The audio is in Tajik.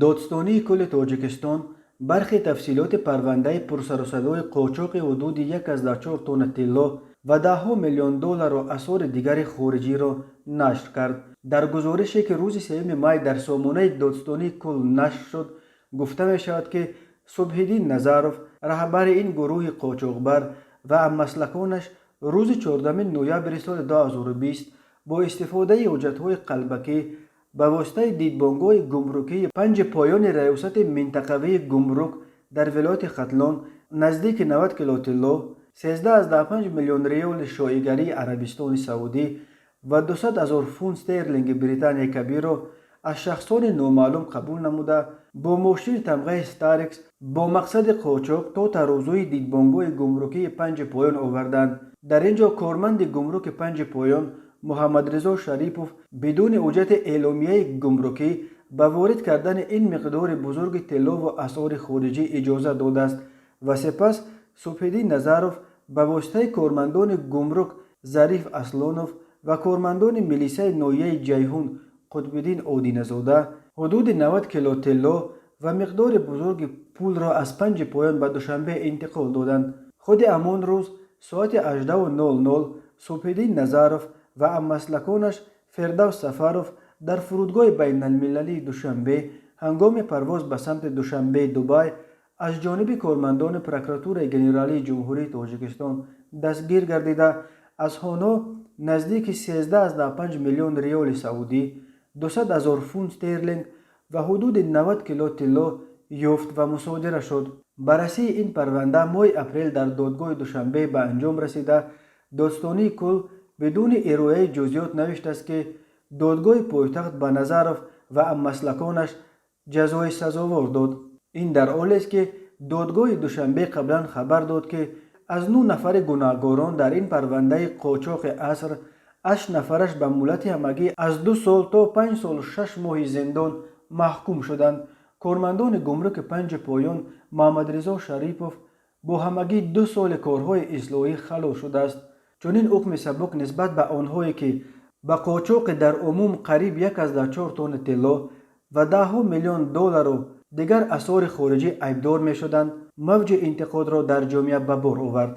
Додстонии кулли Тоҷикистон бархе тафсилоти парвандаи пурсарусадои қочоқи ҳудуди 1,4 тонна тилло ва даҳҳо миллион доллару асъори дигари хориҷиро нашр кард. Дар гузорише, ки рӯзи 3 май дар сомонаи Додстонии кулл нашр шуд, гуфта мешавад, ки Субҳиддин Назаров, раҳбари ин гурӯҳи қочоқбар, ва ҳаммаслаконаш рӯзи 14 ноябри соли 2020 бо истифодаи ҳуҷҷатҳои қалбакӣ ба воситаи дидбонгоҳи гумрукии Панҷи Поёни Раёсати минтақавии гумрук дар вилояти Хатлон наздики 90 кило тилло, 13,5 миллион риёли шоҳигарии Арабистони Саудӣ ва 200 ҳазор фунт стерлинги Британияи Кабирро аз шахсони номаълум қабул намуда, бо мошини тамғаи Старекс бо мақсади қочоқ то тарозуи дидбонгоҳи гумрукии Панҷи Поён оварданд. Дар ин ҷо корманди гумруки Панҷи Поён Муҳаммадризо Шарипов бидуни ҳуҷҷати эъломияи гумрукӣ ба ворид кардани ин миқдори бузурги тиллову асъори хориҷӣ иҷозат додааст ва сипас Субҳиддин Назаров ба воситаи кормандони гумрук Зариф Аслонов ва кормандони милисаи ноҳияи Ҷайҳун Қутбиддин Одиназода ҳудуди 90 кило тилло ва миқдори бузурги пулро аз Панҷи Поён ба Душанбе интиқол доданд. Худи ҳамон рӯз соати 18:00 Субҳиддин Назаров ва ҳаммаслаконаш Фирдавс Сафаров дар фурудгоҳи байналмилалии Душанбе ҳангоми парвоз ба самти Душанбе Дубай аз ҷониби кормандони Прокуратураи генералии Ҷумҳурии Тоҷикистон дастгир гардида, аз онҳо наздики 13,5 миллион риёли саудӣ, 200 ҳазор фунт стерлинг ва ҳудуди 90 кило тилло ёфт ва мусодира шуд. Баррасии ин парванда моҳи апрел дар додгоҳи Душанбе ба анҷом расида, Додстонии кулл бидуни ироаи ҷузъиёт навиштааст, ки додгоҳи пойтахт ба Назаров ва ҳаммаслаконаш ҷазои сазовор дод. Ин дар ҳолест, ки додгоҳи Душанбе қаблан хабар дод, ки аз нӯ нафари гунаҳкорон дар ин парвандаи қочоқи аср ҳашт нафараш ба муҳлати ҳамагӣ аз 2 сол то 5 солу 6 моҳи зиндон маҳкум шуданд. Кормандони гумруки Панҷи Поён Муҳаммадризо Шарипов бо ҳамагӣ 2 соли корҳои ислоҳӣ халос шудааст. Чунин ҳукми сабук нисбат ба онҳое, ки ба қочоқи дар умум қариб 1,4 тонна тилло ва даҳҳо миллион доллару дигар асъори хориҷӣ айбдор мешуданд, мавҷи интиқодро дар ҷомеа ба бор овард.